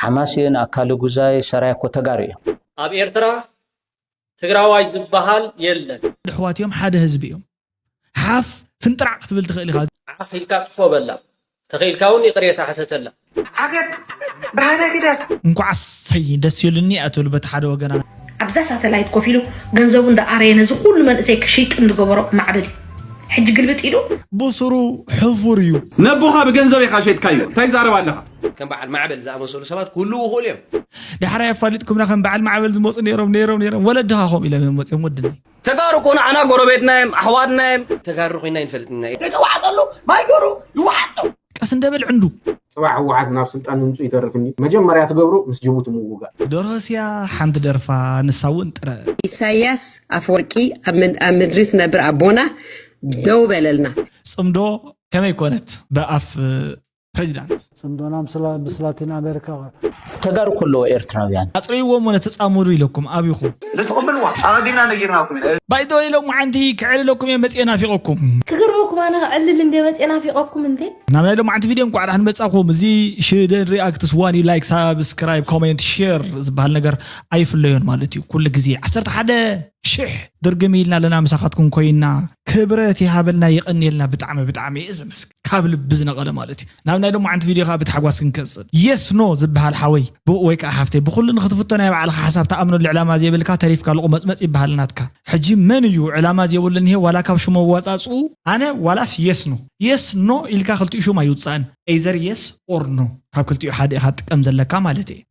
ሓማሴን፣ ኣካለ ጉዛይ፣ ሰራየ እኮ ተጋሩ እዮም። ኣብ ኤርትራ ትግራዋይ ዝበሃል የለን። ኣሕዋት እዮም፣ ሓደ ህዝቢ እዮም። ሓፍ ፍንጥራዕ ክትብል ትኽእል ኢኻ። ዓኽ ኢልካ ጥፎ በላ፣ ተኽኢልካ እውን ይቕሬታ ሕተተላ። ዓገብ ብርሃነ ግደፍ። እንኳዕ ኣሰይ ደስ ይሉኒ እያ ትብል በቲ ሓደ ወገና። ኣብዛ ሳተላይት ኮፍ ኢሉ ገንዘቡ እንዳኣረየ ነዚ ኩሉ መንእሰይ ክሽይጥ እንዝገበሮ ማዕበል እዩ። ሕጂ ግልብጥ ኢሉ ብስሩ ሕፉር እዩ። ነቦኻ ብገንዘብ ኢኻ ሸጥካዮ እንታይ ዛረብ ኣለኻ? ከም በዓል ማዕበል ዝኣመሰሉ ሰባት ክህልዉ ይኽእሉ እዮም። ዳሕራይ ኣፋሊጥኩምና ከም በዓል ማዕበል ዝመፁ ነይሮም ነይሮም ነይሮም ወለድኻ ከምኡ ኢሎም እዮም መፅኦም ወድኒ። ተጋሩ እኮ ንዓና ጎረቤትና እዮም ኣሕዋትና እዮም። ተጋሩ ኮይና ይንፈልጥና እዩ። ዘይተዋሓጠሉ ማይ ገሩ ይወሓጦ። ቀስ እንደበል ዕንዱ። ፅባሕ ህወሓት ናብ ስልጣን ምምፁ ይተርፍኒ መጀመርያ ትገብሮ ምስ ጅቡቲ ምውጋእ። ደርሆስያ ሓንቲ ደርፋ ንሳ እውን ጥረ። ኢሳያስ ኣፈወርቂ ኣብ ምድሪ ትነብር ኣቦና ደው በለልና። ፅምዶ ከመይ ኮነት ብኣፍ ፕሬዚዳንት። ፅምዶና ምስ ላቲን ኣሜሪካ ተጋሩ ከለዎ ኤርትራውያን። ኣፅርይዎም ወለ ተፃመዱ ኢለኩም ኣብኹም። ንትቕብልዋ ኣቐዲምና ነጊርናኩም ኢና። ባይዶ ኢሎም ሓንቲ ክዕልለኩም እየ መፅየ ናፊቐኩም። ክገርመኩም ኣነ ክዕልል እንደ መፅየ ናፊቐኩም እንዴ። ናብ ናይ ሎማዓንቲ ቪድዮ እንኳዕ ዳሕን መፃኹም። እዚ ሽደን ሪኣክትስ ዋን ዩ ላይክ ሳብስክራይብ ኮሜንት ሼር ዝበሃል ነገር ኣይፍለዮን ማለት እዩ። ኩሉ ግዜ ዓሰርተ ሓደ ሽሕ ድርግም ኢልና ኣለና ምሳኻትኩም ኮይና። ክብረት ይሃበልና የቐንየልና ብጣዕሚ ብጣዕሚ እየ ዘመስግን ካብ ልቢ ዝነቐለ ማለት እዩ። ናብ ናይ ሎማዓንቲ ቪድዮ ከዓ ብታሕጓስ ክንቀፅል። የስ ኖ ዝበሃል ሓወይ ብኡ ወይ ከዓ ሓፍተይ ብኩሉ ንክትፍቶ ናይ ባዕልካ ሓሳብ ተኣምነሉ ዕላማ ዘይብልካ ተሪፍካ ልቑመፅመፅ ይበሃል ናትካ። ሕጂ መን እዩ ዕላማ ዘይብሉ እኒሄ ዋላ ካብ ሽሙ ኣወፃፅኡ ኣነ ዋላስ የስ ኖ የስ ኖ ኢልካ ክልቲኡ ሽም ኣይውፃእን። ኤይዘር የስ ኦር ኖ ካብ ክልቲኡ ሓደ ኢካ ትጥቀም ዘለካ ማለት እየ።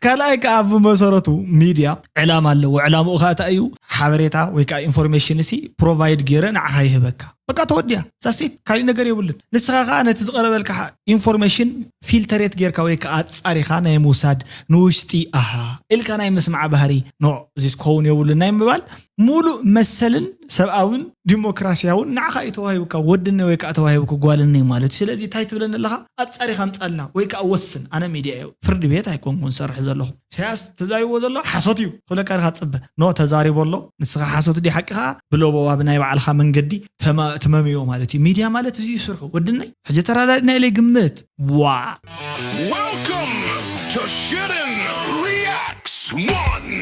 ካልኣይ ከዓ ብመሰረቱ ሚድያ ዕላማ ኣለዎ። ዕላምኡ ከዓ እንታይ እዩ? ሓበሬታ ወይ ከዓ ኢንፎርሜሽን ሲ ፕሮቫይድ ገይረ ንዓኻ ይህበካ። በቃ ተወዲያ ሳሴት ካሊእ ነገር የብሉን። ንስኻ ከዓ ነቲ ዝቐረበልካ ኢንፎርሜሽን ፊልተሬት ጌርካ ወይ ከዓ ኣፃሪኻ ናይ ምውሳድ ንውሽጢ ኣሃ ኢልካ ናይ ምስማዕ ባህሪ ኖ እዚስ ክኸውን የብሉን ናይ ምባል ሙሉእ መሰልን ሰብኣውን ዲሞክራሲያውን ንዓኻ እዩ ተዋሂቡካ ወድኒ ወይ ከዓ ተዋሂቡካ ጓልኒ ማለት እዩ። ስለዚ እንታይ ትብለኒ ኣለኻ? ኣፃሪኻ ምፃልና ወይ ከዓ ወስን። ኣነ ሚድያ እየ ፍርዲ ቤት ኣይኮንኩን ዝሰርሕ ዘለኹ። ኢሳያስ ተዛሪብዎ ዘሎ ሓሶት እዩ ክብለካ ኢኻ ትፅበ ኖ ተዛሪቦ ኣሎ ንስኻ ሓሶት ድዩ ሓቂ ከዓ ብለቦ ኣብ ናይ ባዕልኻ መንገዲ ትመምዮ ማለት እዩ። ሚድያ ማለት እዚ እዩ ስርሑ ወድነይ። ሕጂ ተራዳድና ኢለ ይግምት ዋ Welcome to Shitten Reacts One.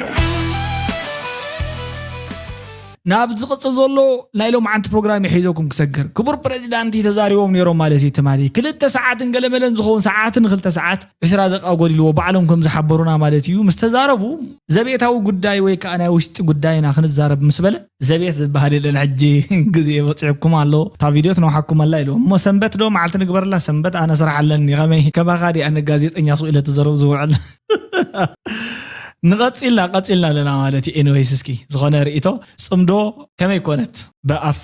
ናብ ዝቕፅል ዘሎ ናይ ሎምዓንቲ ፕሮግራም ሒዘኩም ክሰግር ክቡር ፕሬዚዳንቲ ተዛሪቦም ነይሮም ማለት እዩ። ትማሊ ክልተ ሰዓትን ገለመለን ዝኸውን ሰዓትን ክልተ ሰዓት ዕስራ ደቂቃ ጎዲልዎ ባዕሎም ከም ዝሓበሩና ማለት እዩ። ምስ ተዛረቡ ዘቤታዊ ጉዳይ ወይ ከዓ ናይ ውሽጢ ጉዳይና ክንዛረብ ምስ በለ ዘቤት ዝበሃል የለን ሕጂ ግዜ በፂሕኩም ኣሎ እታ ቪድዮ ትነውሓኩም ኣላ ኢልዎም እሞ ሰንበት ዶ መዓልቲ ንግበረላ ሰንበት ኣነ ስራሕ ኣለኒ ከመይ ከማኻ ዲ ኣነ ጋዜጠኛ ሱቕ ኢለ ትዘረብ ዝውዕል ንቐፂልና ቀፂልና ኣለና ማለት እዩ። ኤኒወይስ እስኪ ዝኾነ ርእቶ ፅምዶ ከመይ ኮነት ብኣፍ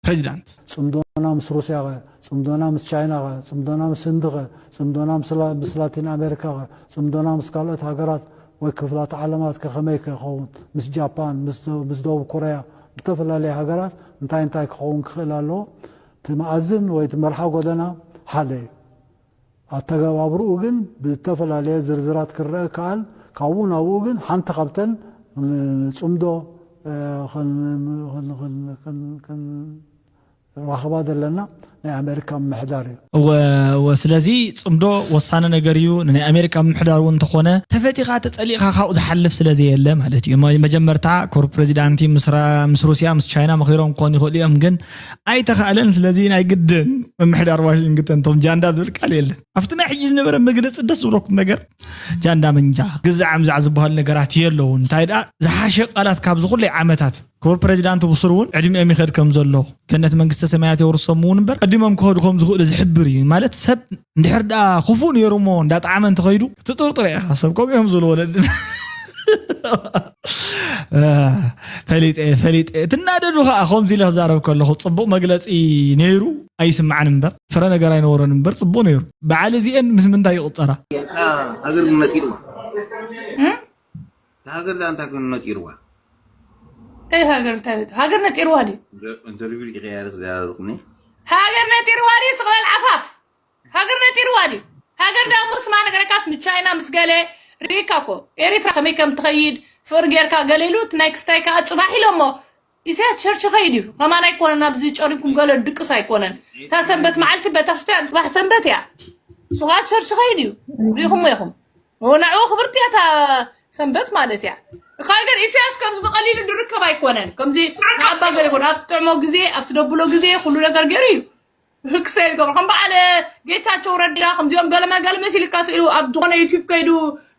ፕሬዚዳንት? ጽምዶና ምስ ሩስያ ኸ? ጽምዶና ምስ ቻይና ኸ? ጽምዶና ምስ ህንዲ ኸ? ጽምዶና ምስ ላ- ምስ ላቲን ኣሜሪካ ኸ? ጽምዶና ምስ ካልኦት ሃገራት ወይ ክፍላተ ዓለማት ከ ከመይ ከ ይኸውን? ምስ ጃፓን፣ ምስ ደ- ምስ ደቡብ ኮርያ፣ ብተፈላለየ ሃገራት እንታይ እንታይ ክኸውን ክኽእል ኣለዎ? እቲ መኣዝን ወይ እቲ መርሓ ጎደና ሓደ እዩ። ኣተገባብርኡ ግን ብዝተፈላለየ ዝርዝራት ክረአ ይከኣል። ካብኡ ናብኡ ግን ሓንቲ ካብተን ጽምዶ ክንራኸባ ዘለና ናይ ኣሜሪካ ምምሕዳር እዩ። እወ እወ ስለዚ ጽምዶ ወሳኒ ነገር እዩ ንናይ ኣሜሪካ ምምሕዳር እውን እንተኾነ ተፈቲኻ ተጸሊእኻ ካብኡ ዝሓልፍ ስለ ዘየለ ማለት እዩ። መጀመርታ ክቡር ፕሬዚዳንቲ ምስ ሩስያ ምስ ቻይና መኺሮም ክኾኑ ይኽእሉ እዮም ግን ኣይተኻእለን ስለዚ ናይ ግድን ምምሕዳር ዋሽንግተን እቶም ጃንዳ ዝብል ቃል የለን። ኣብቲ ናይ ሕጂ ዝነበረ መግለፂ ደስ ዝብለኩም ነገር ጃንዳ መንጃ ግዛዕ ምዛዕ ዝበሃሉ ነገራት የለውን እንታይ ደኣ ዝሓሸ ቃላት ካብዚ ኩለይ ዓመታት ክቡር ፕሬዚዳንት ብሱር እውን ዕድሚኦም ይኸድ ከም ዘሎ ገነት መንግስተ ሰማያት የውርሶም እውን እምበር ቀዲሞም ክኸዱ ከም ዝኽእሉ ዝሕብር እዩ ማለት ሰብ እንድሕር ደኣ ክፉእ ነይሩ እሞ እንዳጣዕመ እንተኸይዱ ትጥርጥር ኢኻ ሰብ ከምኡ እዮም ዝብሉ ወለድና ፈሊጠ ፈሊጠ ትናደዱ ከዓ ከምዚ ኢለ ክዛረብ ከለኹ ፅቡቅ መግለፂ ነይሩ ኣይስማዕን እምበር ፍረ ነገር ኣይነበሮን እምበር ፅቡቅ ነይሩ በዓል እዚአን ምስ ምንታይ ይቁፀራ ሃገር ነጢርዋ ሃገር ዳ እንታይ ኮይኑ ነጢርዋ እንታይ ሃገር እንታይ ሃገር ነጢርዋ ድዩ ኢንተርቪው ሪኢኺ ያለት ዘያዝቕኒ ሃገር ነጢርዋ ድዩ ስቕበል ዓፋፍ ሃገር ነጢርዋ ድዩ? ሃገር ዳሞ ስማ ነገረካስ ንቻይና ምስ ገለ ርኢካ እኮ ኤሪትራ ከመይ ከም ትኸይድ ፍቕር ጌርካ ገለ ኢሉ እቲ ናይ ክስታይ ከዓ ፅባሕ ኢሎሞ ኢሳያስ ቸርች ኸይድ እዩ ከማን ኣይኮነን ኣብዚ ጨሪኩም ገለ ድቅስ ኣይኮነን እታ ሰንበት መዓልቲ ቤተክርስትያን ፅባሕ ሰንበት እያ እሱ ከዓ ቸርች ኸይድ እዩ። ሪኹሞ ኢኹም። ንዕኡ ክብርቲ እያ እታ ሰንበት ማለት እያ። እካ ገር ኢሳያስ ከምዚ ብቐሊሉ ዝርከብ ኣይኮነን። ከምዚ ንኣባ ገሪቦን ኣብ ትጥዕሞ ግዜ፣ ኣብ ትደብሎ ግዜ ኩሉ ነገር ገይሩ እዩ። ህክሰ ይገብሩ ከም በዓል ጌታቸው ረዳ ከምዚኦም ገለመ ገለመ ሲልካ ስኢሉ ኣብ ዝኾነ ዩቲዩብ ከይዱ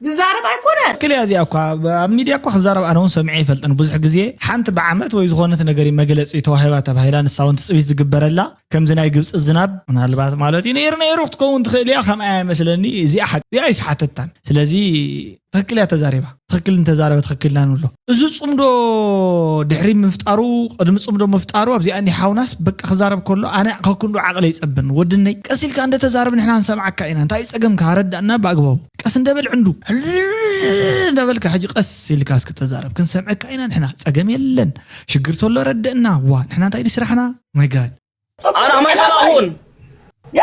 ዝዛረብ ኣይኮነን። ክልያ እዚኣ እኳ ኣብ ሚድያ እኳ ክዛረብ ኣነ እውን ሰሚዐ ይፈልጥን። ብዙሕ ግዜ ሓንቲ ብዓመት ወይ ዝኾነት ነገር እዩ መግለፂ ተዋሂባ ተባሂላ ንሳ እውን ትፅቢት ዝግበረላ ከምዚ ናይ ግብፂ ዝናብ ምናልባት ማለት እዩ ነይሩ ነይሩ ክትከውን ትኽእል እያ። ከምኣ ይመስለኒ እዚኣ ሓቂ እዚኣ ኣይስሓተታን። ስለዚ ትኽክል እያ ተዛሪባ። ትኽክል እንተዛረበ ትኽክልና ንብሎ። እዚ ጽምዶ ድሕሪ ምፍጣሩ፣ ቅድሚ ጽምዶ ምፍጣሩ ኣብዚኣ እንዲ ሓውናስ በቃ ክዛረብ ከሎ ኣነ ከክንዱ ዓቕለ ይጸብን። ወድነይ ቀስ ኢልካ እንደ ተዛረብ ንሕና ንሰምዓካ ኢና። እንታይ ጸገምካ ኣረዳእና ብኣግባቡ። ቀስ እንደበል ዕንዱ እንዳበልካ ሕጂ ቀስ ኢልካ እስኪ ተዛረብ ክንሰምዐካ ኢና ንሕና። ጸገም የለን። ሽግር ተሎ ረድእና። ዋ ንሕና እንታይ ድዩ ስራሕና? ማይ ጋድ أنا ما يتلاقون ያ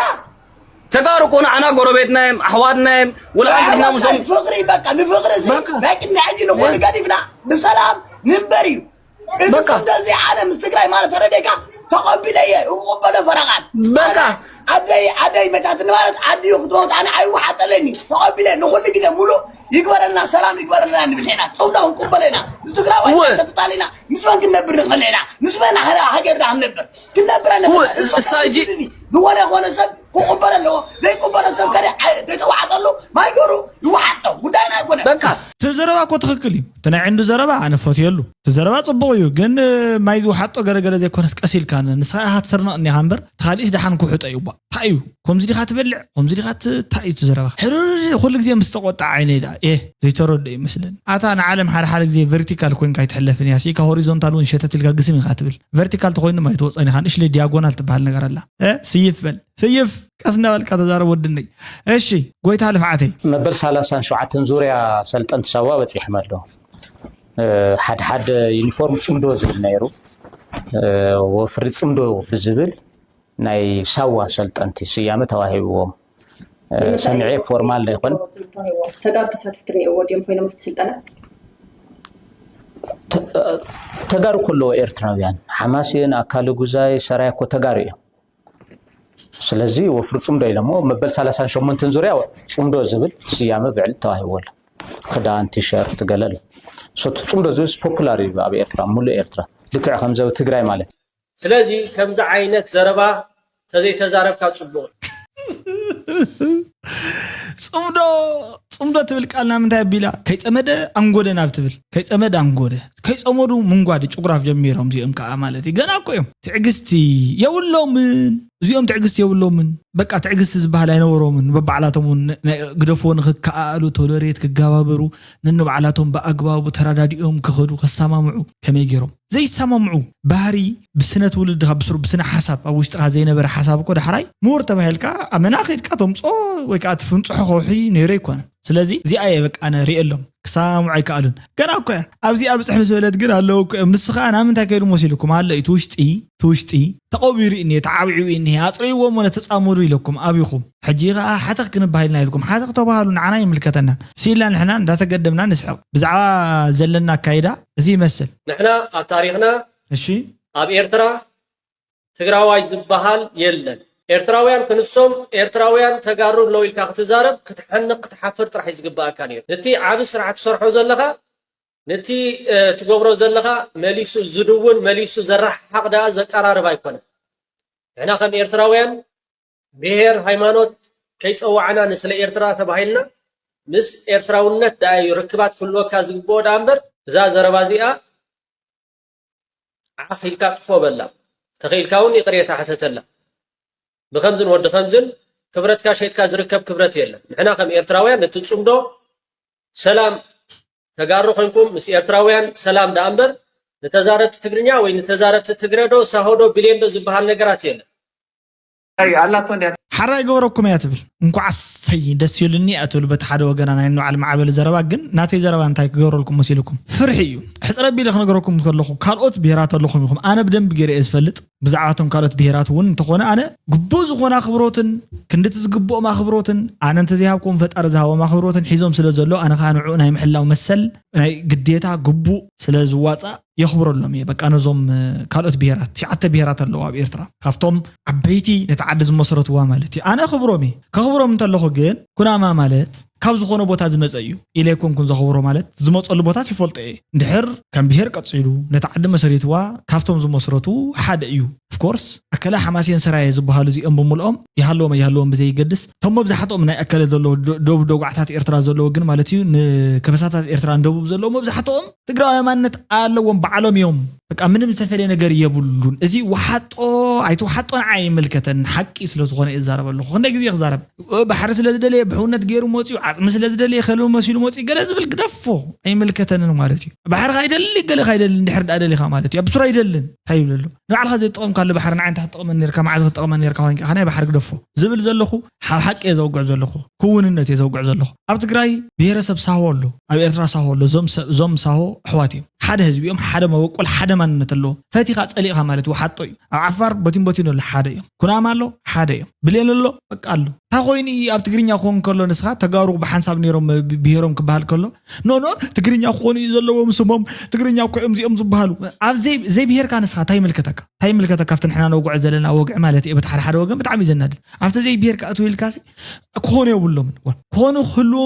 تكاركون أنا قربتنا أحواتنا ولا ኣሕዋት عندنا ናይ ፍቕሪ በቃ ንፍቕሪ እዚ በቃ። ናይ ቅድሚ ሕጂ ንኹሉ ገዲፍና ብሰላም ንንበር እዩ እዚ በቃ። ከምዚ እዚ ኣነ ምስ ትግራይ ማለት ተረደካ ተቐቢለየ እቕበሎ ፈረቓን በቃ። ኣደይ ኣደይ መታትኒ ማለት ኣድዩ ክትመውት ኣነ ኣይወሓጠለኒ ተቐቢለ ንኹሉ ግዜ ሙሉእ ይግበረልና ሰላም ይግበረልና ንብል ኢና ፅምዶ ክንቅበሎ ኢና ንትግራዋይ እወ። ተተጣሊና ምስ መን ክንነብር ንኽእል ኢና ምስ መን ሃገርና ክንነብር ክንነብር እወ፣ ንኽእል እሳ እጂ- ዝኾነ ይኾነ ሰብ ክቕበል ኣለዎ ዘይቅበሎ ሰብ ከ ዘይተዋሓጠሉ ማይ ገሩ ይወሓጦ ጉዳይና ኣይኮነ በቃ እቲ ዘረባ እኮ ትኽክል እዩ። እቲ ናይ ዕንዱ ዘረባ ኣነ ፈትየሉ። እቲ ዘረባ ጽቡቕ እዩ፣ ግን ማይ ዝወሓጦ ገለገለ ዘይኮነስ ቀስ ኢልካ ንስኻ ኢኻ ትስርነቕ እኒኻ እምበር እቲ ካሊእስ ደሓን ክውሕጦ እዩ። ባ እንታይ እዩ ከምዚ ዲኻ ትበልዕ ከምዚ ዲኻ ት- እንታይ እዩ እቲ ዘረባ? ሕርር ኩሉ ግዜ ምስ ተቆጣ ዓይነ ኢዳ ኤ ዘይተረዶ ይመስለኒ። ኣታ ንዓለም ሓደ ሓደ ግዜ ቨርቲካል ኮይንካ ኣይትሕለፍን እያ። ሲካ ሆሪዞንታል እውን ሸተት ኢልካ ግስም ኢኻ ትብል። ቨርቲካል ተኮይኑ ማይ ትወፀን ኢኻ። ንእሽለ ዲያጎናል ትበሃል ነገር ኣላ። እ? ስይፍ በል ስይፍ ቀስ እንዳበልካ ተዛረብ ወድነይ። እሺ ጎይታ ልፍዓተይ። መበል ሰላሳን ሸውዓተን ዙርያ ሰልጠንቲ ሳዋ በፂሖም ኣለዉ። ሓደ ሓደ ዩኒፎርም ፅምዶ ዝብል ነይሩ፣ ወፍሪ ፅምዶ ብዝብል ናይ ሳዋ ሰልጠንቲ ስያመ ተዋሂብዎም ሰሚዐ። ፎርማል ኣይኮን። ተጋሩ ተሳተፍቲ ነይርዎ ድዮም ኮይኖም ኣብቲ ስልጠና? ተጋሩ ከለዎ ኤርትራውያን ሓማሴን፣ ኣካለ ጉዛይ፣ ሰራያ እኮ ተጋሩ እዮም። ስለዚ ወፍሪ ፅምዶ ኢሎሞ መበል ሰላሳን ሸሞንተን ዙርያ ፅምዶ ዝብል ስያመ ብዕል ተዋሂብዎ ኣሎ። ክዳን ቲሸርት ገለ ኣሎ። ሶቲ ፅምዶ ዝብል ፖፑላር እዩ ኣብ ኤርትራ፣ ሙሉእ ኤርትራ ልክዕ ከምዚ ኣብ ትግራይ ማለት እዩ። ስለዚ ከምዚ ዓይነት ዘረባ ተዘይተዛረብካ ፅቡቕ እዩ። ፅምዶ ፅምዶ ትብል ቃል ናብ ምንታይ ኣቢላ ከይፀመደ ኣንጎደ ናብ ትብል ከይፀመደ ኣንጎደ ከይፀመዱ ምንጓድ ጭጉራፍ ጀሚሮም እዚኦም ከዓ ማለት እዩ ገና እኮ እዮም ትዕግስቲ የብሎምን እዚኦም ትዕግስቲ የብሎምን በቃ ትዕግስቲ ዝበሃል ኣይነበሮምን በባዕላቶም እውን ግደፍዎ ንክከኣሉ ቶለሬት ክጋባበሩ ነንባዕላቶም ብኣግባቡ ተራዳዲኦም ክኸዱ ከሰማምዑ ከመይ ገይሮም ዘይሰማምዑ ባህሪ ብስነ ትውልድካ ብስሩ ብስነ ሓሳብ ኣብ ውሽጥካ ዘይነበረ ሓሳብ እኮ ዳሕራይ ምሁር ተባሂልካ ኣመና ከድካ ተምፅኦ ወይ ከዓ ትፍንፅሖ ከውሒ ነይሩ ኣይኮነን ስለዚ እዚኣ እየ በቃ ኣነ ሪኤሎም ክሰማምዑ ኣይከኣሉን ገና እኮ እያ ኣብዚ ኣብፅሕ ምስ በለት ግን ኣለዉ እኮ እዮም ንስኻ ናብ ምንታይ ከይዱ መሲልኩም ኣሎ እዩ ትውሽጢ ትውሽጢ ተቐቢሩ እዩ እኒሄ ተዓብዒቡ እዩ እኒሄ ኣፅርይዎ እሞ ነተፃመዱ ኢለኩም ኣቢኹም ሕጂ ከዓ ሓተኽ ክንባሂልና ኢልኩም ሓተኽ ተባሃሉ ንዓና ይምልከተናን ስኢልና ንሕና እንዳተገደምና ንስሕቕ ብዛዕባ ዘለና ኣካይዳ እዚ ይመስል ንሕና ኣብ ታሪኽና እሺ ኣብ ኤርትራ ትግራዋይ ዝበሃል የለን። ኤርትራውያን ክንሶም ኤርትራውያን ተጋሩ ኣለዉ ኢልካ ክትዛረብ ክትሓንቕ ክትሓፍር ጥራሕ እዩ ዝግበኣካ ነይሩ። ነቲ ዓቢ ስራሕ ትሰርሖ ዘለኻ ነቲ ትገብሮ ዘለኻ መሊሱ ዝድውን መሊሱ ዘረሓቕ ደኣ ዘቀራርብ ኣይኮነን። ንሕና ከም ኤርትራውያን ብሄር ሃይማኖት ከይፀዋዕና ንስለ ኤርትራ ተባሂልና ምስ ኤርትራውነት ደኣ እዩ ርክባት ክህልወካ ዝግብኦ ደኣ እምበር እዛ ዘረባ እዚኣ ዓኽ ኢልካ ጥፎ በላ ተኽኢልካ እውን ይቕሬታ ሕተተላ ብኸምዝን ወዲ ኸምዝን ክብረትካ ሸይጥካ ዝርከብ ክብረት የለን ንሕና ከም ኤርትራውያን ነቲ ፅምዶ ሰላም ተጋሩ ኾንኩም ምስ ኤርትራውያን ሰላም ደኣ እምበር ንተዛረብቲ ትግርኛ ወይ ንተዛረብቲ ትግረ ዶ ሳሆ ዶ ቢሌን ዶ ዝበሃል ነገራት የለን ኣላቶ እንዲያ ሓራ ይገበረኩም እያ ትብል እንኳዕ ኣሰይ ደስ ይሉኒ እያ ትብል በቲ ሓደ ወገና ናይ ንባዕል ማዕበሊ ዘረባ ግን ናተይ ዘረባ እንታይ ክገብረልኩም መሲልኩም ፍርሒ እዩ ሕፅረ ቢለ ክነገረኩም ከለኹ ካልኦት ብሄራት ኣለኹም ኢኹም ኣነ ብደንብ ገይረ እየ ዝፈልጥ ብዛዕባቶም ካልኦት ብሄራት እውን እንተኾነ ኣነ ግቡእ ዝኾነ ኣኽብሮትን ክንድቲ ዝግብኦም ኣኽብሮትን ኣነ እንተዘይሃብኩም ፈጣሪ ዝሃቦም ኣኽብሮትን ሒዞም ስለ ዘሎ ኣነ ከዓ ንዕኡ ናይ ምሕላው መሰል ናይ ግዴታ ግቡእ ስለ ዝዋፃእ የኽብረሎም እየ። በቃ ነዞም ካልኦት ብሄራት ትሽዓተ ብሄራት ኣለዉ ኣብ ኤርትራ ካብቶም ዓበይቲ ነቲ ዓዲ ዝመስረትዋ ማለት እዩ። ኣነ ክብሮም እየ። ከኽብሮም እንተለኹ ግን ኩናማ ማለት ካብ ዝኾነ ቦታ ዝመፀ እዩ ኢለ ኣይኮንኩን ዘኽብሮ ማለት ዝመፀሉ ቦታት ይፈልጦ እየ። እንድሕር ከም ብሄር ቀፂሉ ነቲ ዓዲ መሰሪትዋ ካብቶም ዝመስረቱ ሓደ እዩ። ኦፍኮርስ ኣከለ ሓማሴን ሰራየ ዝበሃሉ እዚኦም ብምልኦም ይሃለዎም ኣይሃለዎም ብዘይገድስ እቶም መብዛሕትኦም ናይ ኣከለ ዘለዎ ደቡብ ደጓዕታት ኤርትራ ዘለዎ ግን ማለት እዩ ንከበሳታት ኤርትራ ንደቡብ ዘለዎ መብዛሕትኦም ትግራዊ ማንነት ኣለዎም ባዕሎም እዮም። በቃ ምንም ዝተፈለየ ነገር የብሉን። እዚ ወሓጦ ኣይትወሓጦ ንዓይ ይምልከተን ሓቂ ስለ ዝኾነ እየ ዝዛረብ ኣለኹ። ክንደይ ግዜ ክዛረብ ባሕሪ ስለ ዝደለየ ብሕውነት ገይሩ መፅኡ ዓፅሚ ስለ ዝደለየ ከልቢ መሲሉ መፅኡ ገለ ዝብል ግደፎ ኣይምልከተንን ማለት እዩ። ባሕሪ ካይደሊ ገለ ካይደሊ እንድሕር ዳ ደሊኻ ማለት እዩ ኣብ ሱር ኣይደልን እንታይ ይብል ኣሎ ንባዕልኻ ዘይትጠቐምካሉ ባሕሪ ንዓይ እንታይ ክትጠቕመኒ ነርካ መዓዝ ክትጠቕመኒ ነርካ ኮይንካ ናይ ባሕሪ ግደፎ ዝብል ዘለኹ ሓብ ሓቂ እየ ዘውግዕ ዘለኹ። ክውንነት እየ ዘውግዕ ዘለኹ። ኣብ ትግራይ ብሄረሰብ ሳሆ ኣሎ ኣብ ኤርትራ ሳሆ ኣሎ እዞም ሳሆ ኣሕዋት እዮም ሓደ ህዝቢ እዮም ሓደ መበቆል ሓደ ማንነት ኣለዎ። ፈቲኻ ፀሊእኻ ማለት ወሓጦ እዩ። ኣብ ዓፋር ቦቲን ቦቲን ኣሎ ሓደ እዮም። ኩናማ ኣሎ ሓደ እዮም። ብሌን ኣሎ በቃ ኣሎ። እንታይ ኮይኑ እዩ ኣብ ትግርኛ ክኾን ከሎ ንስኻ ተጋሩ ብሓንሳብ ነይሮም ብሄሮም ክበሃል ከሎ ኖ ኖ ትግርኛ ክኾኑ እዩ ዘለዎም ስሞም ትግርኛ እኮ እዮም እዚኦም ዝበሃሉ። ኣብ ዘይብሄርካ ንስኻ እንታይ ይምልከተካ? እንታይ ይምልከተካ ኣብቲ ንሕና ነውግዖ ዘለና ወግዒ ማለት እዩ። በቲ ሓደ ሓደ ወገን ብጣዕሚ እዩ ዘናድድ። ኣብቲ ዘይብሄርካ እትው ኢልካሲ ክኾኑ የብሎምን። ክኾኑ ክህልዉ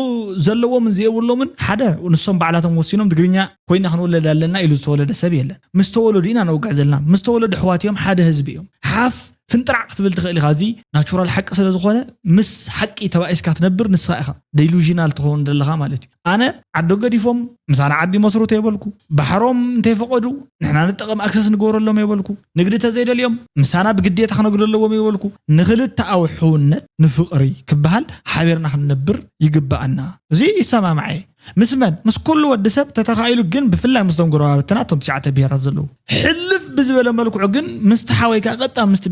ዘለዎምን ዘየብሎምን ሓደ ንሶም ባዕላቶም ወሲኖም ትግርኛ ኮይና ክንውለድ ኣለና ኢሉ ዝተወለደ ሰብ የለን። ምስ ተወለዱ ኢና ነውግዕ ዘለና። ምስ ተወለዱ ኣሕዋት እዮም፣ ሓደ ህዝቢ እዮም። ሓፍ ፍንጥራዕ ክትብል ትኽእል ኢኻ። እዚ ናቹራል ሓቂ ስለ ዝኾነ ምስ ሓቂ ተባኢስካ ትነብር ንስኻ ኢኻ። ደይሉዥናል ትኸውን ዘለኻ ማለት እዩ። ኣነ ዓዶ ገዲፎም ምሳና ዓዲ መስርቱ የበልኩ። ባሕሮም እንተይፈቐዱ ንሕና ንጠቐም ኣክሰስ ንገበረሎም የበልኩ። ንግዲ ተዘይደልዮም ምሳና ብግዴታ ክነግዱ ኣለዎም የበልኩ። ንኽልተኣዊ ሕውነት ንፍቕሪ ክበሃል ሓቢርና ክንነብር ይግበኣና። እዚ ይሰማማዐ። ምስ መን? ምስ ኩሉ ወዲ ሰብ ተተኻኢሉ ግን ብፍላይ ምስቶም ጎረባብትና እቶም ትሽዓተ ብሄራት ዘለዉ ሕልፍ ብዝበለ መልክዑ ግን ምስቲ ሓወይካ ቀጥታ ምስቲ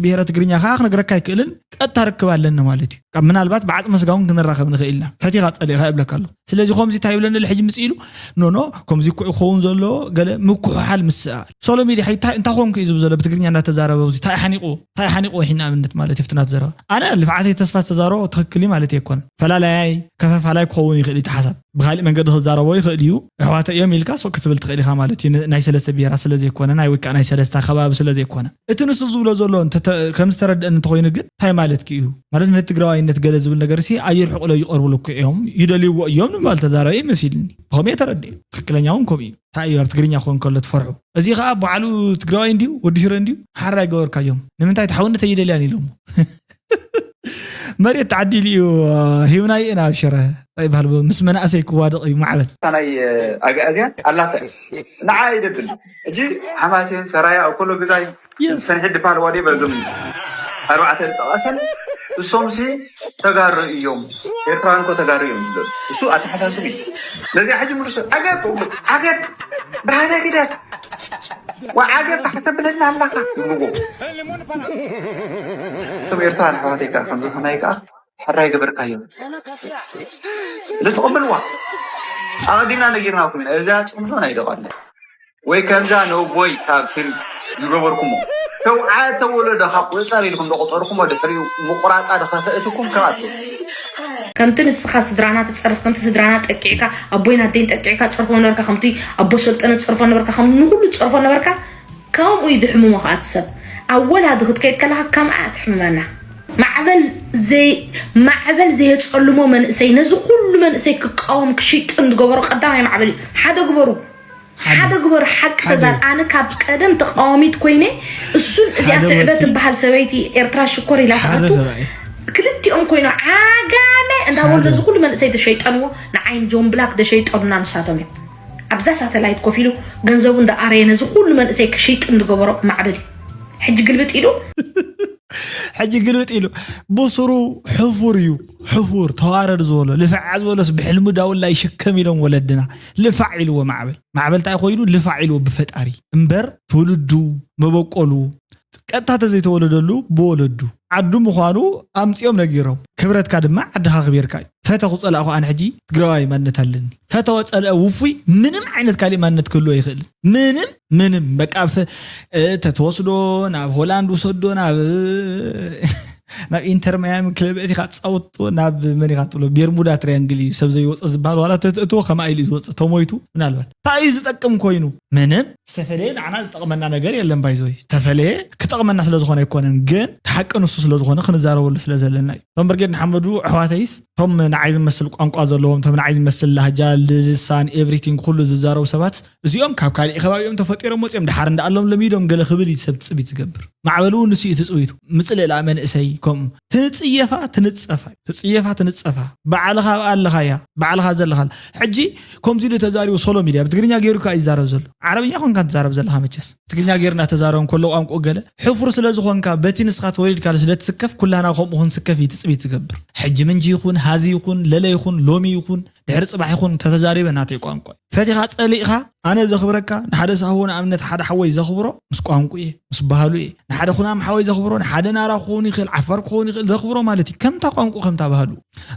ብሄረ ትግርኛ ከዓ ክነግረካ ኣይክእልን ቀጥታ ርክብ ኣለኒ ማለት እዩ። ካብ ምናልባት ብዓፅሚ ስጋ እውን ክንራኸብ ንኽእል ኢና ፈቲኻ ፀሊእኻ ይብለካ ኣሎ። ስለዚ ከምዚ እንታይ ይብለኒ ኣሎ ሕጂ ምፅ ኢሉ ኖኖ ከምዚ እኮ ክኸውን ዘለዎ ገለ ምኩሕሓል ምስኣል ሶሎ ሚድያ እንታይ እንታይ ኮንኩ እዩ ዝብል ዘሎ ብትግርኛ እንዳተዛረበ እዚ እንታይ ሓኒቑ እንታይ ሓኒቑ ወሒና ኣብነት ማለት እዩ ፍትናት ዘረባ ኣነ ልፍዓተይ ተስፋ ዝተዛረቦ ትኽክል እዩ ማለት ኣይኮነን ፈላላያይ ከፈፋላይ ክኸውን ይኽእል እዩ እቲ ሓሳብ ብካሊእ መንገዲ ክዛረቦ ይኽእል እዩ ኣሕዋተ እዮም ኢልካ ሱቅ ክትብል ትኽእል ኢኻ ማለት እዩ ናይ ሰለስተ ብሄራት ስለ ዘይኮነ ናይ ወይከዓ ናይ ሰለስተ ከባቢ ስለ ዘይኮነ እቲ ንሱ ዝብሎ ዘሎ ከም ዝተረድአኒ እንተኮይኑ ግን እንታይ ማለትኪ እዩ ማለት ነቲ ትግራዋይነት ገለ ዝብል ነገር ሲ ኣየርሕቁሎ ይቀርብሉ እኮ እዮም ይደልይዎ እዮም ንምባል ተዛረበ ይመሲልኒ ብኸምኡ እየ ተረዲአ ትክክለኛ እውን ከምኡ እዩ እንታይ እዩ ኣብ ትግርኛ ክኾን ከሎ ትፈርሑ እዚ ከዓ በዓሉ ትግራዋይ እንድዩ ወዲ ሽረ እንድዩ ሓራይ ገበርካዮም ንምንታይ ተሓውነት ኣይደልያን ኢሎሞ መሬት ተዓዲሉ እዩ ሂብናዮ ኢና ኣብ ሽረ ይበሃል ምስ መናእሰይ ክዋደቕ እዩ ማዕበል ናይ ኣግኣዝያን ኣላታ ንዓ ይደብል እጂ ሓማሴን ሰራያ ኣብ ኮሎ ግዛይ ሰንሒድ ድፋል ዋዲ በዞም ኣርባዕተ ዝጠቐሰን እሶምሲ ተጋሩ እዮም ኤርትራውያን እኮ ተጋሩ እዮም ዝብሉ እሱ ኣተሓሳስቡ እዩ ነዚኣ ሕጂ ምልሱ ዓገብ ዓገብ ብርሃነ ግደፍ ወዓገብ ተብለና ኣለኻ ይብልዎ እቶም ኤርትራውያን ኣሕዋተይ ከዓ ከምዝኾናይ ከዓ ሕራይ ገበርካዮም ልትቕብልዋ ኣቐዲምና ነጊርናኩም ኢና እዛ ፅምዶ ናይ ደቐለ ወይ ከምዛ ነቦይ ካብ ፊልም ዝገበርኩሞ ሸውዓተ ወለዶ ካብ ቁፅፃር ኢልኩም ዝቆፀርኩሞ ድሕሪኡ ምቁራፃ ድኸፈእትኩም ከምኣቱ ከምቲ ንስኻ ስድራና ትፀርፍ ከምቲ ስድራና ጠቂዕካ ኣቦይን ኣደይን ጠቂዕካ ትፀርፎ ነበርካ ከምቲ ኣቦ ሰልጠነ ትፀርፎ ነበርካ ከም ንኩሉ ትፀርፎ ነበርካ ከምኡ እዩ ድሕምሞ ከዓ እቲ ሰብ ኣብ ወላዲ ክትከይድ ከለካ ከምኣ ትሕምመና ማዕበል ዘይ ማዕበል ዘየፀልሞ መንእሰይ ነዚ ኩሉ መንእሰይ ክቃወም ክሽጥን ዝገበሮ ቀዳማይ ማዕበል እዩ ሓደ ግበሩ ሓደ ግበሩ ሓቂ ተዛር ኣነ ካብ ቀደም ተቃዋሚት ኮይነ እሱን እዚኣ ትዕበ ትበሃል ሰበይቲ ኤርትራ ሽኮር ኢላ ትኣቱ ክልቲኦም ኮይኖ ዓጋመ እንዳበሉ ነዚ ኩሉ መንእሰይ ተሸይጠንዎ ንዓይን ጆን ብላክ ደሸይጠኑና ንሳቶም እዮም ኣብዛ ሳተላይት ኮፍ ኢሉ ገንዘቡ እንዳኣረየ ነዚ ኩሉ መንእሰይ ክሽይጥን ዝገበሮ ማዕበል እዩ ሕጂ ግልብጥ ኢሉ ሕጂ ግልብጥ ኢሉ ብስሩ ሕፉር እዩ ሕፉር ተዋረድ ዝበሎ ልፍዓ ዝበሎስ ብሕልሙ ዳውላ ይሽከም ኢሎም ወለድና ልፋዕ ኢልዎ ማዕበል ማዕበል ታይ ኮይኑ ልፋዕ ኢልዎ ብፈጣሪ እምበር ትውልዱ መበቆሉ ቀጥታ ተዘይተወለደሉ ብወለዱ ዓዱ ምዃኑ ኣምፂኦም ነጊሮም ክብረትካ ድማ ዓድኻ ክቢርካ እዩ ፈተኹ ጸላእኹ ኣነ ሕጂ ትግራዋይ ማንነት ኣለኒ። ፈተወ ጸልአ ውፉይ ምንም ዓይነት ካሊእ ማንነት ክህልዎ ይኽእል። ምንም፣ ምንም። በቃ ፈ-፣ እ፣ ተትወስዶ፣ ናብ ሆላንድ ውሰዶ፣ ናብ፣ ናብ ኢንተር ማያሚ ክለብ ኣእቲኻ ጻውቶ፣ ናብ መን ኢኻ ትብሎ? ቤርሙዳ ትሪያንግል እዩ ሰብ ዘይወጾ ዝበሃል። ዋላ ተትእትዎ ከማይ ኢሉ እዩ ዝወጽእ፣ ተሞይቱ ምናልባት። እንታይ እዩ ዝጠቅም ኮይኑ? ምንም። ዝተፈለየ ንዓና ዝጠቕመና ነገር የለን። ባይዘወይ ዝተፈለየ ክጠቕመና ስለ ዝኾነ ኣይኮነን፣ ግን እቲ ሓቂ ንሱ ስለ ዝኾነ ክንዛረበሉ ስለ ዘለና እዩ። እቶም ብርጌድ ንሓመዱ ኣሕዋተይስ፣ እቶም ንዓይ ዝመስል ቋንቋ ዘለዎም፣ እቶም ንዓይ ዝመስል ላህጃ፣ ልሳን፣ ኤቭሪቲንግ ኩሉ ዝዛረቡ ሰባት፣ እዚኦም ካብ ካሊእ ከባቢ እዮም ተፈጢሮም ወፂኦም፣ ደሓር እንዳኣሎም ለሚዶም ገለ ክብል እዩ ሰብ ትፅቢት ዝገብር። ማዕበል እውን ንሱ እዩ ትፅቢቱ። ምፅልእላ መንእሰይ ከምኡ ትፅየፋ ትንፀፋ፣ ትፅየፋ ትንፀፋ። ባዕልኻ ኣብኣ ኣለኻ እያ፣ ባዕልኻ ዘለኻ። ሕጂ ከምዚ ኢሉ ተዛሪቡ ሶሎ ሚድያ ብትግርኛ ገይሩ ከዓ ይዛረብ ዘሎ። ዓረብኛ ኮንካ ትዛረብ ዘለኻ መቸስ። ትግርኛ ገይሩ እናተዛረበ እንከሎ ቋንቋ ገለ ሕፉር ስለ ዝኾንካ በቲ ንስኻ ተወሊድካሉ ስለ ትስከፍ ኩላህና ከምኡ ክንስከፍ እዩ ትፅቢት ዝገብር። ሕጂ ምንጂ ይኹን ሃዚ ይኹን ለለ ይኹን ሎሚ ይኹን ድሕሪ ጽባሕ ይኹን ተተዛሪበ ናተይ ቋንቋ እዩ። ፈቲኻ ጸሊእኻ ኣነ ዘኽብረካ ንሓደ ሳህዎ ንኣብነት ሓደ ሓወይ ዘኽብሮ ምስ ቋንቁ እየ፣ ምስ ባህሉ እየ። ንሓደ ኩናም ሓወይ ዘኽብሮ ንሓደ ናራ ክኸውን ይኽእል፣ ዓፋር ክኸውን ይኽእል፣ ዘኽብሮ ማለት እዩ። ከምታ ቋንቁ ከምታ ባህሉ።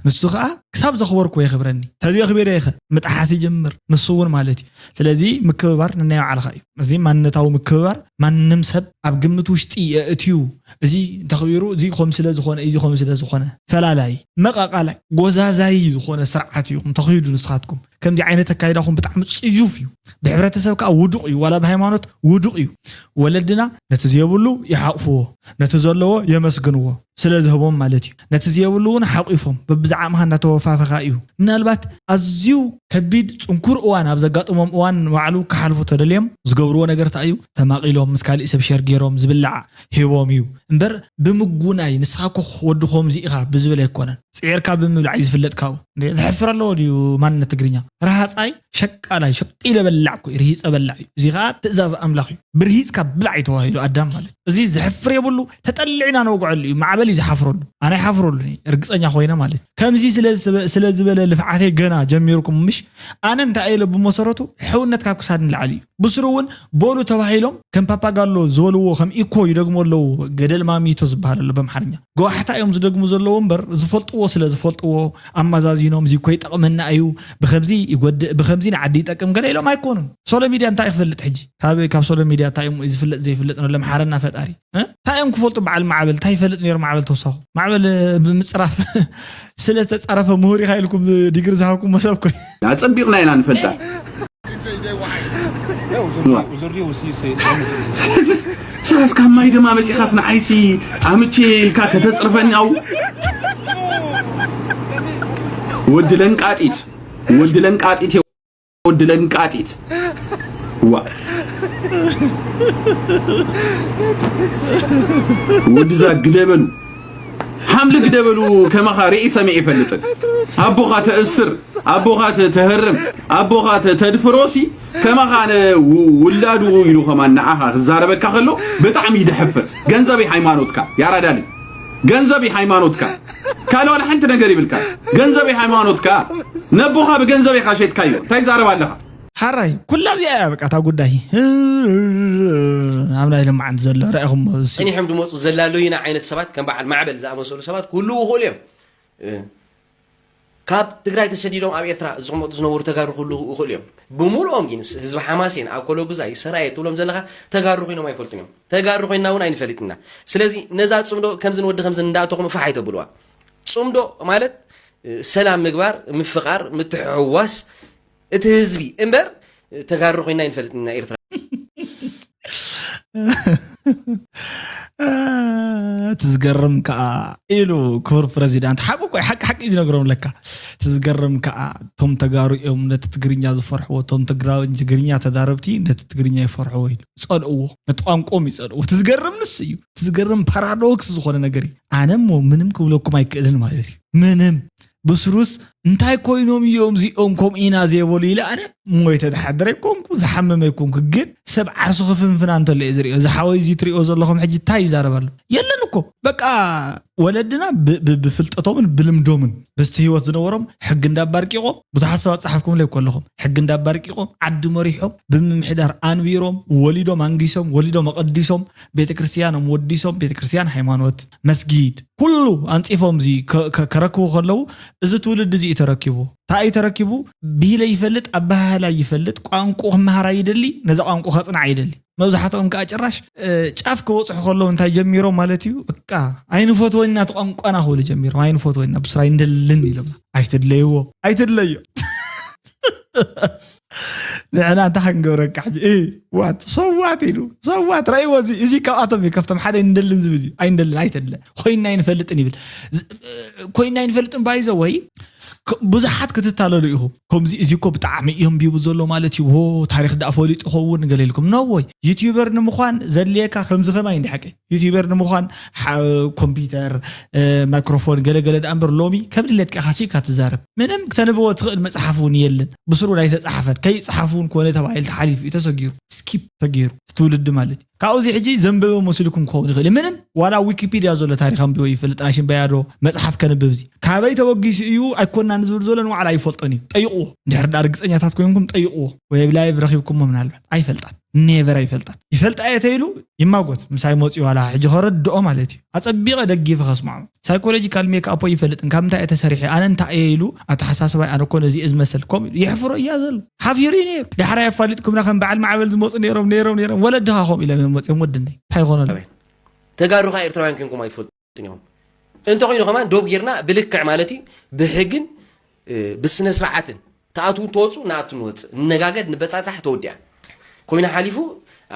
ንሱ ኸኣ ክሳብ ዘኽበርኩ የኽብረኒ። ተዘየኽቢረ ይኸ ምጥሓስ ይጅምር። ንሱ እውን ማለት እዩ። ስለዚ ምክብባር ንናይ ባዕልኻ እዩ። እዚ ማንነታዊ ምክብባር ማንም ሰብ ኣብ ግምት ውሽጢ የእትዩ። እዚ እንተኽቢሩ፣ እዚ ከም ስለ ዝኾነ፣ እዚ ከም ስለ ዝኾነ። ፈላላይ፣ መቃቃላይ፣ ጎዛዛይ ዝኾነ ስርዓት እዩ ተኽይዱ። ንስኻትኩም ከምዚ ዓይነት ኣካይዳኹም ብጣዕሚ ጽዩፍ እዩ። ብሕብረተሰብ ከዓ ውዱቕ እዩ። ዋላ ብሃይማኖት ውዱቕ እዩ። ወለድና ነቲ ዘየብሉ ይሓቕፍዎ፣ ነቲ ዘለዎ የመስግንዎ። ስለ ዝህቦም ማለት እዩ። ነቲ ዘየብሉ እውን ሓቂፎም በብዛዕምኻ እናተወፋፈኻ እዩ። ምናልባት ኣዝዩ ከቢድ ጽንኩር እዋን ኣብ ዘጋጥሞም እዋን ንባዕሉ ክሓልፉ ተደልዮም ዝገብርዎ ነገር እንታይ እዩ? ተማቒሎም ምስ ካሊእ ሰብ ሸር ገይሮም ዝብላዕ ሂቦም እዩ እምበር ብምጉናይ ንስኻ እኮ ወዲ ከምዚ ኢኻ ብዝብል ኣይኮነን። ጽዒርካ ብምብላዕ እዩ ዝፍለጥ ካብኡ። እንዴ፣ ዘሕፍር ኣለዎ ድዩ ማንነት ትግርኛ? ረሃጻይ ሸቃላይ ሸቂለ በላዕ እኮ እዩ፣ ርሂጸ በላዕ እዩ። እዚ ኸኣ ትእዛዝ ኣምላኽ እዩ። ብርሂጽካ ብላዕ እዩ ተባሂሉ ኣዳም ማለት እዩ። እዚ ዘሕፍር የብሉ፣ ተጠሊዕና ነውግዐሉ እዩ። ማዕበል እዩ ዝሓፍረሉ። ኣነ ኣይሓፍረሉን እየ፣ ርግጸኛ ኮይነ ማለት እዩ። ከምዚ ስለ ዝበ-፣ ስለ ዝበለ ልፍዓተይ ገና ጀሚርኩም ምሽ? ኣነ እንታይ ኢለ ብመሰረቱ ሕውነት ካብ ክሳድ ንላዕሊ እዩ። ብስሩ እውን በሉ ተባሂሎም ከም ፓፓጋሎ ዝበልዎ ከም ኢኮ ይደግሙ ኣለዉ። ገደል ማሚቶ ዝበሃል ኣሎ በምሓርኛ። ገዋሕታ እዮም ዝደግሙ ዘለዉ እምበር ዝፈልጥዎ ስለ ዝፈልጥዎ ኣመዛዚኖም እዚ እኮ ይጠቕመና እዩ፣ ብኸምዚ ይጎድእ፣ ብኸምዚ ንዓዲ ይጠቅም ገለ ኢሎም ኣይኮኑን። ሶሎ ሚድያ እንታይ ክፈልጥ ሕጂ? ካብ፣ ካብ ሶሎ ሚድያ እንታይ እዮም ዝፍለጥ ዘይፍለጥ? ንለምሓረና ፈጣሪ። እ? እንታይ እዮም ክፈልጡ? በዓል ማዕበል እንታይ ይፈልጥ ነይሩ? ማዕበል ተወሳኹ ማዕበል ብምፅራፍ ስለ ዝተፃረፈ ምሁር ኢኻ ኢልኩም ዲግሪ ዝሃብኩም መሰብኩ። ኣጸቢቕና ኢና ንፈልጣ። ሳስ ካብ ማይ ደማ መጺኻስ ንዓይሲ ኣምቼ ኢልካ ከተጽርፈኒ? ኣው ወዲ ለንቃጢት፣ ወዲ ለንቃጢት፣ ወዲ ለንቃጢት። ዋ ወድዛ ግደበሉ፣ ሓምሊ ግደበሉ። ከማኻ ርኢ ሰሚዕ ይፈልጥን። ኣቦኻ ተእስር፣ ኣቦኻ ተ-፣ ተህርም፣ ኣቦኻ ተ-፣ ተድፍሮሲ ከማኻ ነ-፣ ው-፣ ውላዱ ኢሉ ከማን ንዓኻ ክዛረበካ ከሎ ብጣዕሚ ይደሕፍር። ገንዘብ ሃይማኖትካ ያራዳሊ፣ ገንዘብ ሃይማኖትካ ካልእ ዋላ ሓንቲ ነገር ይብልካ። ገንዘብ ሃይማኖትካ ነቦኻ ብገንዘብ ኢኻ ሸጥካዮ። እንታይ ዛረብ ኣለኻ? ሓራይ ኩላ እዚኣ እያ በቃ እታ ጉዳይ ኣብ ናይ ልምዓንቲ ዘሎ ረኢኹሞ። እሱ ጸኒሖም ዝመፁ ዘላለዩና ዓይነት ሰባት ከም በዓል ማዕበል ዝኣመሰሉ ሰባት ክህልዉ ይኽእሉ እዮም። እ፣ ካብ ትግራይ ተሰዲዶም ኣብ ኤርትራ ዝቕመጡ ዝነበሩ ተጋሩ ክህልዉ ይኽእሉ እዮም። ብምሉኦም ግን ህዝቢ ሓማሴን ኣብ ኮሎጉዛይ ሰራየ ትብሎም ዘለኻ ተጋሩ ኮይኖም ኣይፈልጡን እዮም። ተጋሩ ኮይንና እውን ኣይንፈልጥና። ስለዚ ነዛ ጽምዶ ከምዚ ንወዲ ከምዚ እንዳእተኹም ፋሕ ኣይተብልዋ። ጽምዶ ማለት፣ እ፣ ሰላም ምግባር፣ ምፍቓር፣ ምትሕውዋስ እቲ ህዝቢ እምበር ተጋሩ ኮይና ኣይንፈልጥን ኢና ኤርትራ። እቲ ዝገርም ከዓ ኢሉ ክቡር ፕረዚዳንት ሓቂ እኮ ሓቂ ሓቂ እዩ ዝነግሮም ለካ። እቲ ዝገርም ከዓ እቶም ተጋሩ እዮም ነቲ ትግርኛ ዝፈርሕዎ። እቶም ትግራ-፣ ትግርኛ ተዛረብቲ ነቲ ትግርኛ ይፈርሕዎ ኢሉ ይጸልእዎ፣ ነቲ ቋንቋኦም ይጸልእዎ። እቲ ዝገርም ንሱ እዩ። እቲ ዝገርም ፓራዶክስ ዝኾነ ነገር እዩ። ኣነ እሞ ምንም ክብለኩም ኣይክእልን ማለት እዩ። ምንም ብስሩስ እንታይ ኮይኖም እዮም እዚኦም ከምኡ ኢና ዘይበሉ ኢለ ኣነ ሞይተ ዝሓድር ኣይኮንኩ፣ ዝሓመመ ኣይኮንኩ። ግን ሰብ ዓርሱ ክፍንፍና እንተሎ እየ ዝሪኦ። እዚ ሓወይ እዚ ትሪኦ ዘለኹም ሕጂ እንታይ ይዛረብ ኣሎ? የለን እኮ። በቃ ወለድና ብ- ብ- ብፍልጠቶምን ብልምዶምን ምስቲ ህይወት ዝነበሮም ሕጊ እንዳባርቂቖም ብዙሓት ሰባት ጸሓፍኩም ለይ ከለኹም ሕጊ እንዳባርቂቖም ዓዲ መሪሖም ብምምሕዳር ኣንቢሮም ወሊዶም ኣንጊሶም ወሊዶም ኣቐዲሶም ቤተክርስትያኖም ወዲሶም ቤተክርስትያን ሃይማኖት መስጊድ ኩሉ ኣንጺፎም እዚ ከ- ከ- ከረክቡ ከለዉ እዚ ትውልዲ እዚ እዩ ተረኪቡ። እንታይ እዩ ተረኪቡ? ብሂለ ይፈልጥ፣ ኣበሃህላ ይፈልጥ፣ ቋንቁ ክመሃር ኣይደሊ፣ ነዚ ቋንቁ ከጽንዓ ይደሊ። መብዛሕትኦም ከዓ ጭራሽ እ፣ ጫፍ ክበጽሑ ከለዉ እንታይ ጀሚሮም ማለት እዩ? በቃ ኣይንፈትወን ኢና እቲ ቋንቋና ክብሉ ጀሚሮም። ኣይንፈትወን ኢና ብስራ ኣይንደልን ኢሎም። ኣይትድለይዎ፣ ኣይትድለዮ። ንሕና እንታይ ክንገብረካ ሕጂ? እ፣ ዋት ሰዋት ኢሉ ሰዋት ራእይዎ። እዚ እዚ ካብኣቶም እዩ፣ ካብቶም ሓደ ኣይንደልን ዝብል እዩ። ኣይንደልን ኣይተድለ ኮይንና ኣይንፈልጥን ይብል። ዝ- እ፣ ኮይንና ኣይንፈልጥን ባይዘ ወይ ክ- ብዙሓት ክትታለሉ ኢኹም። ከምዚ እዚ እኮ ብጣዕሚ እዩ ኣንቢቡ ዘሎ ማለት እዩ። ዎ ታሪኽ ደኣ ፈሊጡ ኸውን ገለ ኢልኩም። ኖ ወይ ዩቲዩበር ንምዃን ዘድልየካ ከምዚ ከማይ እንዲ ሓቂ ዩቲዩበር ንምዃን ሓ- ኮምፒውተር እ፣ ማይክሮፎን ገለገለ ደኣ እምበር ሎሚ ከም ድሌትካ ኢኻ ሲካ ትዛረብ። ምንም ክተንብቦ ትኽእል መጽሓፍ እውን የለን። ብስሩ ኣይተጻሓፈን። ከይጸሓፍ እውን ኮነ ተባሂሉ ተሓሊፉ እዩ ተሰጊሩ። ስኪፕ ተገይሩ። እቲ ትውልዲ ማለት እዩ። ካብኡ እዚ ሕጂ ዘንበበ መሲልኩም ክኸውን ይኽእል እዩ። ምንም ዋላ ኣብ ዊኪፒድያ ዘሎ ታሪኽ ኣንቢቦ ይፈልጥ ናይ ሽምበያዶ መጽሓፍ ከንብብ እዚ ካበይ ተበጊሱ እዩ ኣይኮናን ዝብል ዘሎ ንባዕሉ ኣይፈልጦን እዩ። ጠይቕዎ። እንድሕር ደኣ ርግጸኛታት ኮይንኩም ጠይቕዎ። ወይ ኣብ ላይቭ ረኺብኩሞ ምናልባት ኣይፈልጣን። ኔቨር ኣይፈልጣን። ይፈልጣ እየ ተይሉ ይማጎት። ምሳይ መጺኡ ዋላ ሕጂ ከረድኦ ማለት እዩ። ኣጸቢቐ ደጊፈ ከስምዖ። ሳይኮሎጂካል ሜክ ኣፖ ይፈልጥን ካብ ምንታይ እየ ተሰሪሐ ኣነ እንታይ እየ ኢሉ ኣተሓሳስባይ ኣነ እኮ ነዚ እየ ዝመስል ከምኡ ኢሉ የሕፍሮ እያ ዘሎ። ሓፊሩ እዩ ነይሩ። ዳሕራይ ኣፋሊጥኩምና ከም በዓል ማዕበል ዝመፁ ነይሮም ነይሮም ነይሮም ወለድኻ ከምኡ ኢሎም እዮም መፅኦም ወድነይ እንታይ ይኾነሉ? ተጋሩ ኸዓ ኤርትራውያን ኮንኩም ኣይትፈልጡን ኢኹም። እንተኾይኑ ከማን ዶብ ጌርና ብልክዕ ማለት እዩ ብሕግን እ፣ ብስነ ስርዓትን ትኣትዉ ትወፁ ንኣቱ ንወፅእ ንነጋገድ ንበፃፃሕ ተወዲኣ ኮይና ሓሊፉ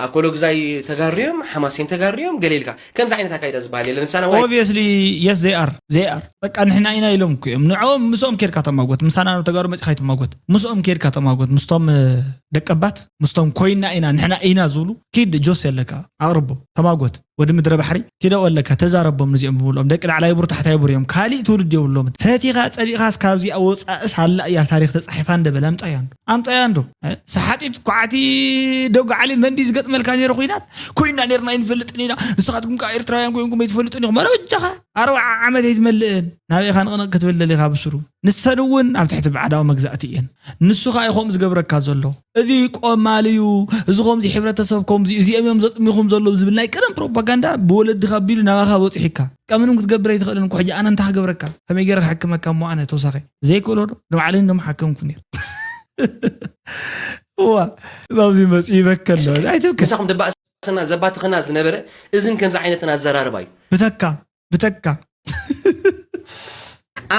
ኣኮሎግዛይ ተጋርዮም ሓማሴን ተጋርዮም ገለ ኢልካ ከምዚ ዓይነት ኣካይዳ ዝበሃል የለን ምሳና ዋይ obviously yes they are they are በቃ ንሕና ኢና ኢሎም እኮ እዮም ንዕኦም ምስኦም ኬድካ ተማጎት ምሳና ናብ ተጋሩ መፂኻ ይትማጎት ምስኦም ኬድካ ተማጎት ምስቶም እ፣ ደቀባት ምስቶም ኮይና ኢና ንሕና ኢና ዝብሉ ኪድ ጆስ የለካ ኣቕርቦ ተማጎት ወዲ ምድረ ባሕሪ ኪደኦ ኣለካ ተዛረቦም ንዚኦም ብምልኦም ደቂ ላዕላይ ቡር ታሕታይ ቡር እዮም ካሊእ ትውልድ የብሎምን ፈቲኻ ጸሊእኻስ ካብዚኣ ወጻእስ ሃላ እያ ታሪኽ ተጻሒፋ እንደበለ ኣምጻያ እንዶ ኣምጻያ እንዶ እ? ሰሓጢት ኳዕቲ ደጉ ዓሊ መንዲ ዝገጥመልካ ነይሩ ኩናት ኮይና ነርና ይንፈልጥን ኢና ንስኻትኩም ከዓ ኤርትራውያን ኮይንኩም ኣይትፈልጡን ኢኹም ኣረ በጃኻ ኣርባዓ ዓመት ኣይትመልእን ናበይ ኢኻ ንቕንቕ ክትብል ደሊኻ ብስሩ ንሰን እውን ኣብ ትሕቲ ባዕዳዊ መግዛእቲ እየን ንሱ ከዓ እዩ ከምኡ ዝገብረካ ዘሎ እዚ ቆማል እዩ፣ እዚ ከምዚ ሕብረተሰብ ከምዚ እዩ፣ እዚኦም እዮም ዘጥሚኹም ዘለዉ ዝብል ናይ ቀደም ፕሮፓጋንዳ ብወለድኻ ኣቢሉ ናባኻ በፂሑካ። በቃ ምንም ክትገብር ኣይትኽእልን እኮ ሕጂ ኣነ እንታይ ክገብረካ? ከመይ ገይረ ክሕክመካ እሞ ኣነ ተወሳኺ? ዘይክእሎ ዶ? ንባዕለይ እንደሞ ሓከምኩ ነይረ። እዋ ኣብዚ መፂኡ ይበከል ዶ? ኣይትብከል። ምሳኹም ደባእሰና ዘባትኸና ዝነበረ እዝን ከምዚ ዓይነትን ኣዘራርባ እዩ። ብተካ ብተካ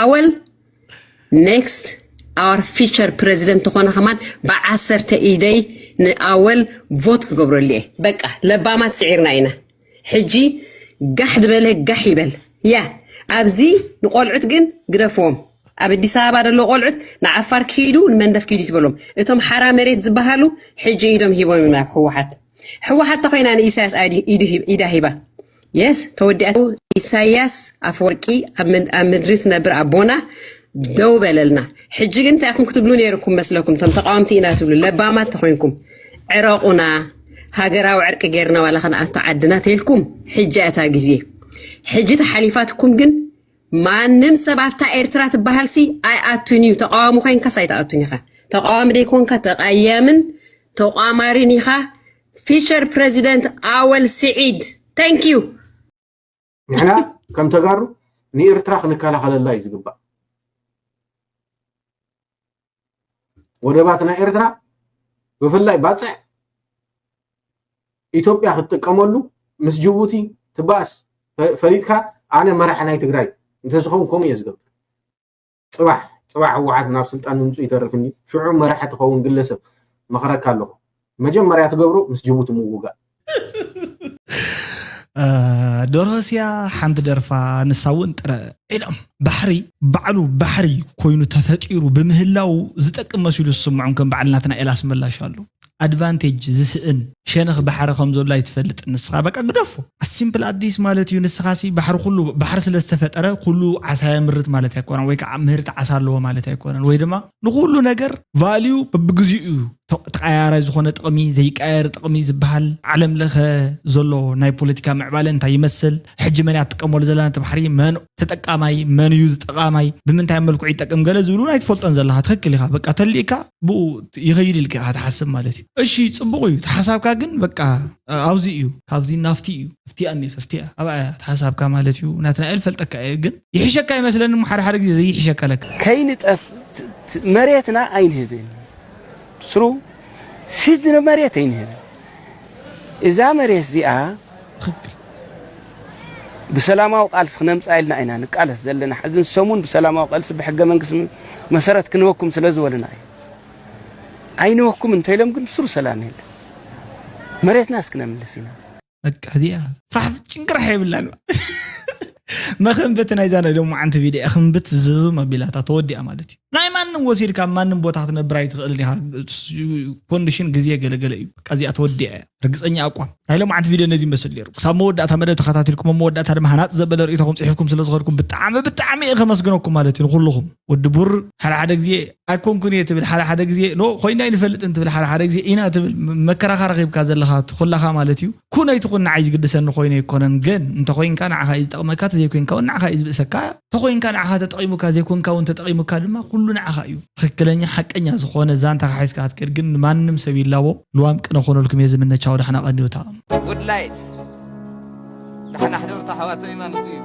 ኣወል next our future president ተኾነ ከማን ብዓሰርተ ኢደይ ንኣወል vote ክገብረሉ እየ በቃ ለባማት ስዒርና ኢና ሕጂ ጋሕ ዝበለ ጋሕ ይበል ያ ኣብዚ ንቆልዑት ግን ግደፍዎም ኣብ ኣዲስ ኣበባ ደለዉ ቆልዑት ንዓፋር ክሂዱ ንመንደፍ ክሂዱ ትበሎም እቶም ሓራ መሬት ዝበሃሉ ሕጂ ኢዶም ሂቦም ኢና ህወሓት ህወሓት ተኮይና ንኢሳያስ ኢዳ ሂባ Yes ተወዲኣ ኢሳያስ ኣፈወርቂ ኣብ ምድሪ ትነብር ኣቦና ደው በለልና ሕጂ ግን እንታይ ኢኹም ክትብሉ ነይርኩም መስለኩም እቶም ተቃወምቲ ኢና ትብሉ ለባማት ተኮይንኩም ዕረቁና ሃገራዊ ዕርቂ ገይርና ዋላ ከነኣቱ ዓድና ተይልኩም ሕጂ እታ ግዜ ሕጂ ተሓሊፋትኩም ግን ማንም ሰብ ኣብታ ኤርትራ ትበሃልሲ ኣይኣቱን እዩ ተቃዋሚ ኮይንካስ ኣይትኣቱን ኢኻ ተቃዋሚ ደይኮንካ ተቃያምን ተቋማሪን ኢኻ Future President ኣወል ስዒድ Thank you። ንሕና ከም ተጋሩ ንኤርትራ ክንከላኸለላ እዩ ዝግባእ። ወደባት ናይ ኤርትራ ብፍላይ ባጽዕ ኢትዮጵያ ክትጥቀመሉ ምስ ጅቡቲ ትባእስ ፈሊጥካ ኣነ መራሒ ናይ ትግራይ እንተዝኸውን ከምኡ እየ ዝገብር። ፅባሕ ፅባሕ ህወሓት ናብ ስልጣን ምምፅኡ ይተርፍ እንድዩ ሽዑ መራሒ ትኸውን ግለሰብ መኽረካ ኣለኹ መጀመርያ ትገብሮ ምስ ጅቡቲ ምውጋእ። ዶርሆስያ ሓንቲ ደርፋ ንሳ እውን ጥረ ኢሎም ባሕሪ ባዕሉ ባሕሪ ኮይኑ ተፈጢሩ ብምህላው ዝጠቅም መሲሉ ዝስምዖም ከም በዓል ናትና ኤላስ መላሽ ኣሎ ኣድቫንቴጅ ዝስእን ሸነኽ ባሕሪ ከም ዘሎ ኣይትፈልጥን ንስኻ። በቃ ግደፎ። ኣሲምፕል ኣዲስ ማለት እዩ። ንስኻሲ ባሕሪ ኩሉ ባሕሪ ስለ ዝተፈጠረ ኩሉ ዓሳ የምርት ማለት ኣይኮነን፣ ወይ ከዓ ምህርቲ ዓሳ ኣለዎ ማለት ኣይኮነን። ወይ ድማ ንኩሉ ነገር ቫልዩ በብግዚኡ እዩ። ተ- ተቀያያራይ ዝኾነ ጥቕሚ፣ ዘይቀያየር ጥቕሚ ዝበሃል ዓለም ለኸ ዘሎ ናይ ፖለቲካ ምዕባለ እንታይ ይመስል፣ ሕጂ መን እያ ትጥቀመሉ ዘለና እቲ ባሕሪ፣ መን ተጠቃማይ፣ መን እዩ ዝጠቃማይ፣ ብምንታይ መልክዑ ይጠቅም፣ ገለ ዝብሉ ኣይትፈልጦን ዘለኻ። ትኽክል ኢኻ። በቃ ተሊእካ ብኡ ይኸይድ ኢልካ ኢኻ ትሓስብ ማለት እዩ። እሺ፣ ጽቡቕ እዩ። እቲ ሓሳብካ ግን በቃ ኣብዚ እዩ፣ ካብዚ ናፍቲ እዩ። ፍትያ እኒስ ፍትያ ኣብኣ እያ እቲ ሓሳብካ ማለት እዩ። ናትናኤል ፈልጠካ እየ፣ ግን ይሕሸካ ይመስለኒ እሞ ሓደ ሓደ ግዜ ዘይሕሸካ ለካ። ከይንጠፍ መሬትና ኣይንህብን። ስሩ ሲዝን መሬት ኣይንህብን። እዛ መሬት እዚኣ ትኽክል። ብሰላማዊ ቃልሲ ክነምፃ ኢልና ኢና ንቃለስ ዘለና። ሕዚ ሰሙን ብሰላማዊ ቃልሲ ብሕገ መንግስቲ መሰረት ክንወኩም ስለ ዝበሉና እዩ። ኣይንወኩም እንተኢሎም ግን ስሩ ሰላም የለን። መሬትና እስክነምልስ ኢና። በቃ እዚኣ ፋሕ ጭንቅራሕ የብላን። መኸንበት ናይዛ ናይ ሎማዓንቲ ቪድዮ እያ። ክንብት ዝዝም ኣቢላታ ተወዲኣ ማለት እዩ። ናይ ማንም ወሲድካ ኣብ ማንም ቦታ ክትነብር ኣይትኽእልን ኢኻ። ኮንዲሽን ግዜ ገለገለ እዩ። በቃ እዚኣ ተወዲኣ እያ። ርግፀኛ ኣቋም ናይ ሎማዓንቲ ቪድዮ ነዚ ይመስል ነይሩ። ክሳብ መወዳእታ መደብ ተኸታቲልኩም፣ ኣብ መወዳእታ ድማ ሃናፅ ዘበለ ርእይቶኹም ፅሒፍኩም ስለ ዝኸድኩም ብጣዕሚ ብጣዕሚ እየ ከመስግነኩም ማለት እዩ። ንኩልኹም ወዲ ቡር ሓደ ሓደ ግዜ ኣይኮንኩን እየ ትብል፣ ሓደ ሓደ ግዜ ኖ ኮይና ኣይንፈልጥን ትብል፣ ሓደ ሓደ ግዜ ኢና ትብል። መከራኻ ረኺብካ ዘለኻ እቲ ኩላኻ ማለት እዩ። ኩን ኣይትኹን ንዓይ ዝግድሰኒ ኮይኑ ኣይኮነን፣ ግን እንተኾይንካ ንዓኻ እዩ ዝጠቕመካ፣ ተዘይኮይንካ እውን ንዓኻ እዩ ዝብእሰካ። ተኾይንካ ንዓኻ ተጠቒሙካ፣ ዘይኮንካ እውን ተጠቒሙካ ድማ ኩሉ ንዓኻ እዩ። ትኽክለኛ ሓቀኛ ዝኾነ ዛንታ ሒዝካ ክትከድ ግን ንማንም ሰብ ይላቦ። ልዋም ቅነ ኮነልኩም እየ ዝምነ። ቻው፣ ዳሕና ቀንዩታ። ውድላይት ዳሕና ሕደርታ ኣሕዋተይ ማለት እዩ።